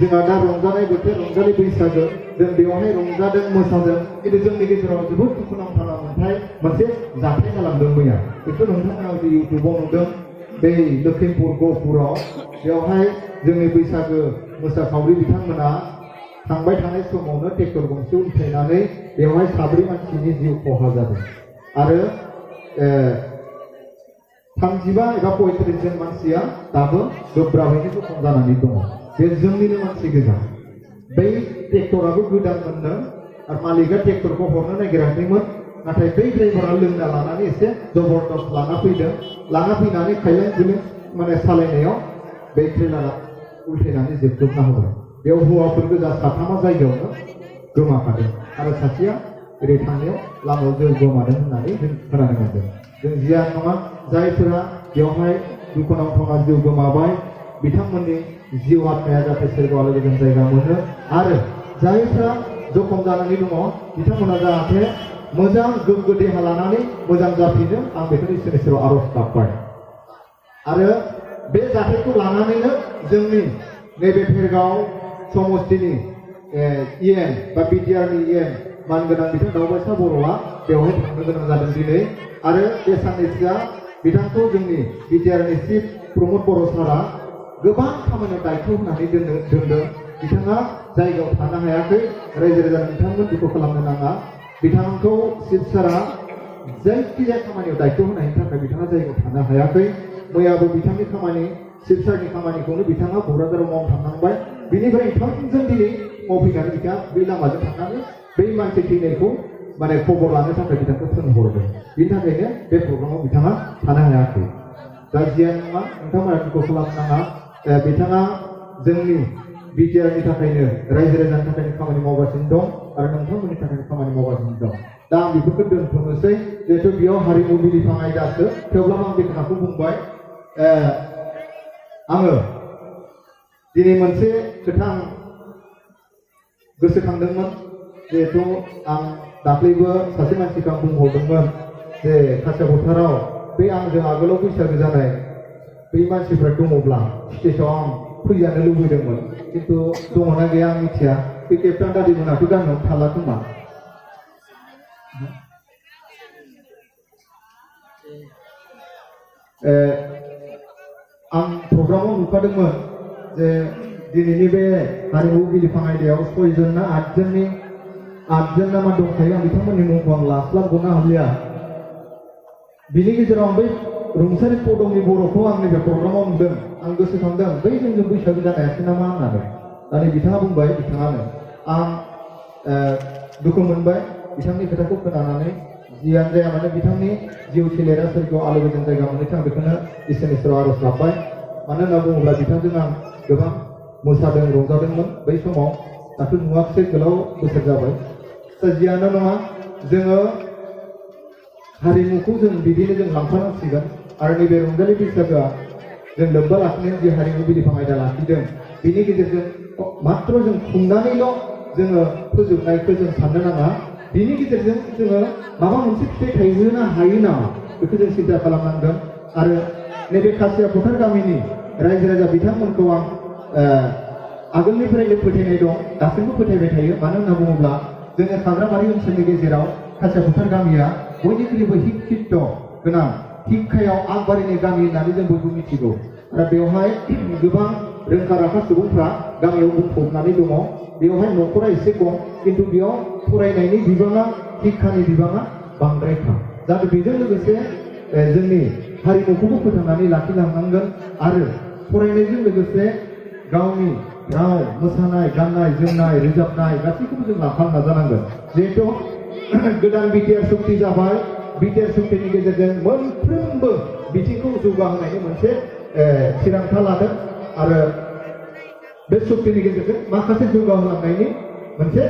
जोंहा दा रंजानाय बोथोर रंजालि बैसागो जों बेवहाय रंजादों मोसादों खिन्थु जोंनि गेजेराव जोबोद दुखुनांथाव मोनसे जाथाय जालांदों मैया बेखौ नोंथांमोना जि इउटुबाव नुदों बै लखिमपुर गहपुराव बेवहाय जोंनि बैसागो मोसाखावरि बिथांमोना थांबाय थानाय समावनो ट्रेक्टर गंसे उल्थायनानै बेवहाय 4 मानसिनि जिउ खहा जादों आरो 35 एबा 35 जन मानसिया दाबो गोब्राबैनो जखम जानानै दङ बे जोंनिनो मानसि गोजा बै ट्रेक्टराबो गोदानमोननो आरो मालिका ट्रेक्टरखौ हरनो नागिराखैमोन नाथाय बै ड्राइभारा लोंना लानानै एसे जबरदस्त लाना फैनानै खायलें खुइलें माने सालायनायाव बै ट्रेलारा उल्थायनानै जोबजोबना होबाय बेयाव हौवाफोर गोजा 3 जायगायावनो गोमाखादों आरो सासेया ओरै थांनायाव लामायाव जिउ गोमादों होननानै जों खोनानो मोनदों जों जियानो नङा जायफोरा बेवहाय दुखुनांथाव जिउ गोमाबाय बिथांमोननि जिउ आत्माया जाहाथे सोरगोआव गोजोन जायगा मोनो आरो जायफ्रा जखम जानानै दङ बिथांमोना जाहाथे मोजां गोग्गो देहा लानानै मोजां जाफिनो आं बेखौनो इसोरनि सेराव आरज गाबबाय आरो बे जाथायखौ लानानैनो जोंनि नैबे भेरगाव समस्तिनि इएन बा बिटिआरनि इएन मानगोनां बिथां दावबायसा बर'आ बेवहाय थांनो गोनां जादों दिनै आरो बे साननैसोआ बिथांखौ जोंनि बिटिआरनि चिफ प्रमद बर' सारा गोबां खामानियाव दायथ' होनानै दोनदों बिथाङा जायगायाव थानो हायाखै रायजो राजा नोंथांमोन दुखु खालामनो नाङा बिथांखौ चिफ सारा जायखिजाया खामानियाव दायथ' होनायनि थाखाय बिथाङा जायगायाव थानो हायाखै मैयाबो बिथांनि खामानि चिफ सारनि खामानिखौनो बिथाङा क'क्राझाराव मावनो थांनांबाय बिनिफ्राय थोंजों दिनै मावफैनानै बिथाङा बे लामाजों थांनानै बै मानसि थैनायखौ माने खबर लानो थाखाय बिथांखौ थिनहरदों बिनि थाखायनो बे प्रग्रामाव बिथाङा थानो हायाखै दा जियानो नङा नोंथांमोना दुखु खालामनाङा बिथाङा जोंनि बिटिआरनि थाखायनो रायजो राजानि थाखायनो खामानि मावगासिनो दं आरो नोंथांमोननि थाखायनो खामानि मावगासिनो दं दा आं बेफोरखौ दोनथ'नोसै जिहेथु बेयाव हारिमु बिलिफां आयदासो थेवब्लाबो आं बे खोथाखौ बुंबाय आङो दिनै मोनसे खोथा गोसोखांदोंमोन जिहेथु आं दाख्लैबो सासे मानसिखौ आं बुंहरदोंमोन जे खासिया फोथाराव बे आंजों आगोलाव बैसागो जानाय बै मानसिफ्रा दङब्ला स्टेजआव आं फैजानो लुबैदोंमोन खिन्थु दङना गैया आं मिथिया बे केप्टेन दादिमोनाथ' गामियाव थाला खोमा आं प्रग्रामाव नुखादोंमोन जे दिनैनि बे हारिमु बिलिफां आयदायाव 6 जन ना 8 जन ना मा दंखायो आं बिथांमोननि मुंखौ आं लास्लाबग'नो हालिया बिनि गेजेराव आं बै रुंसारि पदमनि बर'खौ आं नैबे प्रग्रामाव नुदों आं गोसोखांदों बै जोंजों बैसागो जानायासो नामा होननानै दानि बिथाङा बुंबाय बिथाङानो आं दुखु मोनबाय बिथांनि खोथाखौ खोनानानै जियानो जाया मानो बिथांनि जिउ सोलेरा सोरगोआव आलो गोजोन जायगा मोनैथों आं बेखौनो इसोरनि सेराव आरज गाबबाय मानो होनना बुङोब्ला बिथांजों आं गोबां मोसादों रंजादोंमोन बै समाव दाथ' नुवाखिसै गोलाव बोसोर जाबाय दा जियानो नङा जोङो हारिमुखौ जों बिदिनो जों लांफानांसिगोन आरो नैबे रंजालि बैसागोआ जों लोब्बा लाखिनानै जि हारिमु बिलिफां आयदा लाखिदों बिनि गेजेरजों मात्र जों खुंनानैल' जोङो फोजोबनायखौ जों साननो नाङा बिनि गेजेरजों जोङो माबा मोनसे फिथाइ थायहोनो हायो नामा बेखौ जों सिन्था खालामनांगोन आरो नैबे खासिया फोथार गामिनि रायजो राजा बिथांमोनखौ आं आगोलनिफ्रायनो फोथायनाय दं दासिमबो फोथायबाय थायो मानो होनना बुङोब्ला जोंनि खाग्राबारि ओनसोलनि गेजेराव खासिया फोथार गामिया बयनिख्रुइबो शिक्षित गोनां शिक्षायाव आगबारिनि गामि होननानै जों बयबो मिथिगौ आरो बेवहाय गोबां रोंखा राखा सुबुंफ्रा गामियाव बुंफबनानै दङ बेवहाय न'खरा एसे खम किन्तु बेयाव फरायनायनि बिबाङा शिक्षानि बिबाङा बांद्रायखा जाहाथे बेजों लोगोसे जोंनि हारिमुखौबो फोथांनानै लाखिलांनांगोन आरो फरायनायजों लोगोसे गावनि राव मोसानाय गाननाय जोमनाय रोजाबनाय गासैखौबो जों लाफानो नाजानांगोन जिहेथु गोदान बिटिआर सुक्ति जाबाय बिटिआर सुक्तिनि गेजेरजों मोनफ्रोमबो बिथिंखौ जौगाहोनायनि मोनसे थिरांथा लादों आरो बे सुक्तिनि गेजेरजों माखासे जौगाहोलांनायनि मोनसे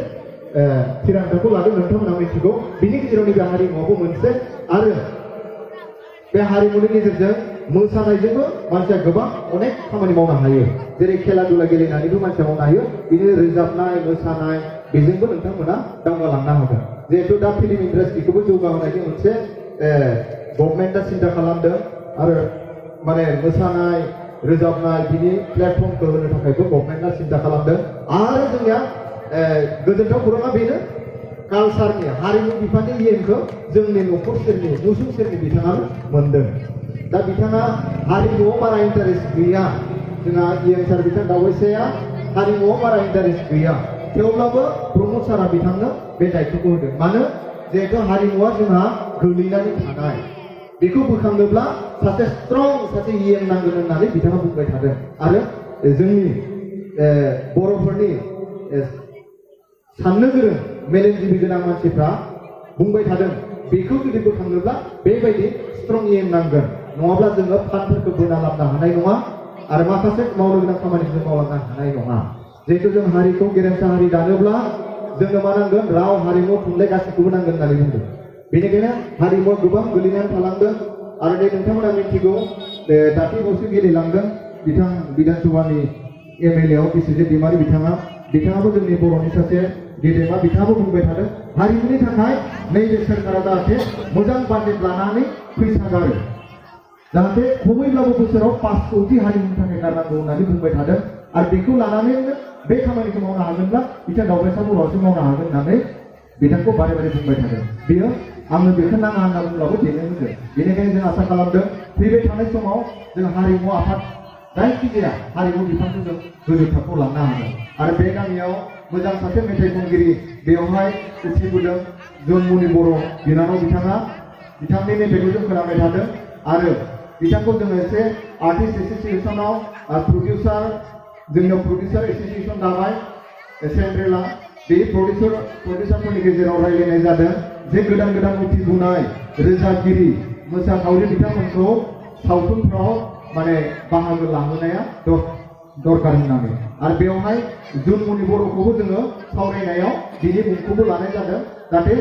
थिरांथाखौ लादों नोंथांमोना मिथिगौ बिनि गेजेराव नैबे हारिमुआवबो मोनसे आरो बे हारिमुनि गेजेरजों मोसानायजोंबो मानसिया गोबां अनेक खामानि मावनो हायो जेरै खेला दुला गेलेनानैबो मानसिया मावनो हायो बिदिनो रोजाबनाय मोसानाय बेजोंबो नोंथांमोना दावगालांनो हागोन जिहेथु दा फिल्म इन्डास्ट्रिखौबो जौगाहोनायनि मोनसे गभर्नमेन्टआ सिन्था खालामदों आरो माने मोसानाय रोजाबनाय बिनि प्लेटफर्मखौ होनो थाखायबो गभर्नमेन्टआ सिन्था खालामदों आरो जोंनिया गोजोनथाव खौराङा बेनो कालसारनि हारिमु बिफाननि इएमखौ जोंनि न'खर सेरनि नसुं सेरनि बिथाङा मोनदों दा बिथाङा हारिमुआव बारा इन्टारेस्ट गैया जोंहा इएम सार बिथां दावैसाया हारिमुआव बारा इन्टारेस्ट गैया थेवब्लाबो प्रमद सारा बिथांनो बे दायित्वखौ होदों मानो जिहेतु हारिमुआ जोंहा गोलैनानै थानाय बेखौ बोखांनोब्ला सासे स्ट्रं सासे इएम नांगोन होननानै बिथाङा बुंबाय थादों आरो जोंनि बर'फोरनि साननो गोरों मेलेमजिबि गोनां मानसिफ्रा बुंबाय थादों बेखौ जुदि बोखांनोब्ला बेबायदि स्ट्रं इएम नांगोन नङाब्ला जोङो फान्डफोरखौ बोना लाबनो हानाय नङा आरो माखासे मावनो गोनां खामानिखौ जों मावलांनो हानाय नङा जिहेतु जों हारिखौ गेरेमसा हारि दानोब्ला जोंनो मा नांगोन राव हारिमु थुनलाइ गासैखौबो नांगोन होननानै बुंदों बेनिखायनो हारिमुआ गोबां गोलैनानै थालांदों आरो नोंथांमोना मिथिगौ दाख्लैबावसो गेलेलांदों बिथां बिधानसभानि एमएलए आव बिस्वजित दैमारि बिथाङाबो जोंनि बर'नि सासे गेदेमा बिथाङाबो बुंबाय थादों हारिमुनि थाखाय नैबे सोरखारा जाहाथे मोजां बाजेट लानानै फैसा गारो जाहाथे खमैब्लाबो बोसोराव 5 कौटि हारिमुनि थाखाय गारनांगौ होननानै बुंबाय थादों आरो बेखौ लानानैनो बे खामानिखौ मावनो हागोनब्ला बिथां दावबायसा बर'आसो मावनो हागोन होननानै बिथांखौ बारे बारे बुंबाय थादों बेयो आंनो बेखौ नाङा होनना बुंब्लाबो बेनो होगोन बेनिखायनो जों आसा खालामदों फैबाय थानाय समाव जों हारिमु आफाद जायखिजाया हारिमु बिफानखौ जों गोजौ थाखोआव लांनो हागोन आरो बे गामियाव मोजां सासे मेथाइ खनगिरि बेवहाय उथिबोदों जन्मुनि बर' बिनानाव बिथांनि मेथाइखौ जों खोनाबाय थादों आरो बिथांखौ जोङो एसे आर्टिस्ट एसोसिएसनाव प्रडिउसार जोंनियाव प्रडिउसार एसोसिएसन दाबाय सेन्ट्रेला बे प्रडिउसारफोरनि गेजेराव रायज्लायनाय जादों जे गोदान उथिबोनाय रोजाबगिरि मोसाखावरि बिथांमोनखौ सावथुनफ्राव माने बाहागो लाहोनाया दरकार होननानै आरो बेवहाय जन्मुनि बर'खौबो जोङो सावरायनायाव बिनि मुंखौबो लानाय जादों जाहाथे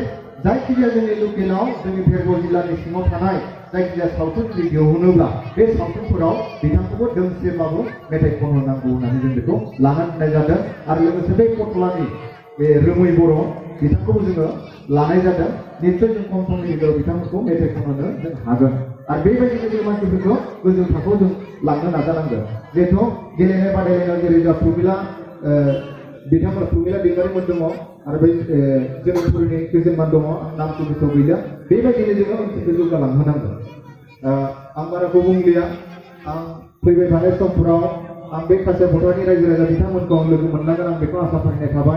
जायखिजाया जोंनि लकेलाव जोंनि भेरगल जिल्लानि सिङाव थानाय जायखिजाया सावथुन जुदि दिहुनोब्ला बे सावथुनफोराव बिथांखौबो दोंसेब्लाबो मेथाइ खनहोनांगौ होननानै जों बेखौ लानानै दोननाय जादों आरो लोगोसे बे कटलानि बे रोमै बर' बिथांखौबो जोङो लानाय जादों निश्चय जों खम समनि गेजेराव बिथांमोनखौ मेथाइ खनहोनो जों हागोन आरो बेबायदिनो जों मानसिफोरखौ गोजौ थाखोआव जों लांनो नाजानांगोन जिहेथु गेलेनाय बादायलायनायाव जेरै जा प्रमिला दैमारिमोन दङ आरो बै जोनोमपुरनि गोजोनमान दङ नामखौ गोसोआव गैला बेबायदिनो जोङो ओनसोलखौ जौगालांहोनांगोन आं बाराखौ बुंलिया आं फैबाय थानाय समफोराव आं बे काछार भटारनि रायजो राजा बिथांमोनखौ आं लोगो मोननांगोन आं बेखौ आसा फारिनाय थाबाय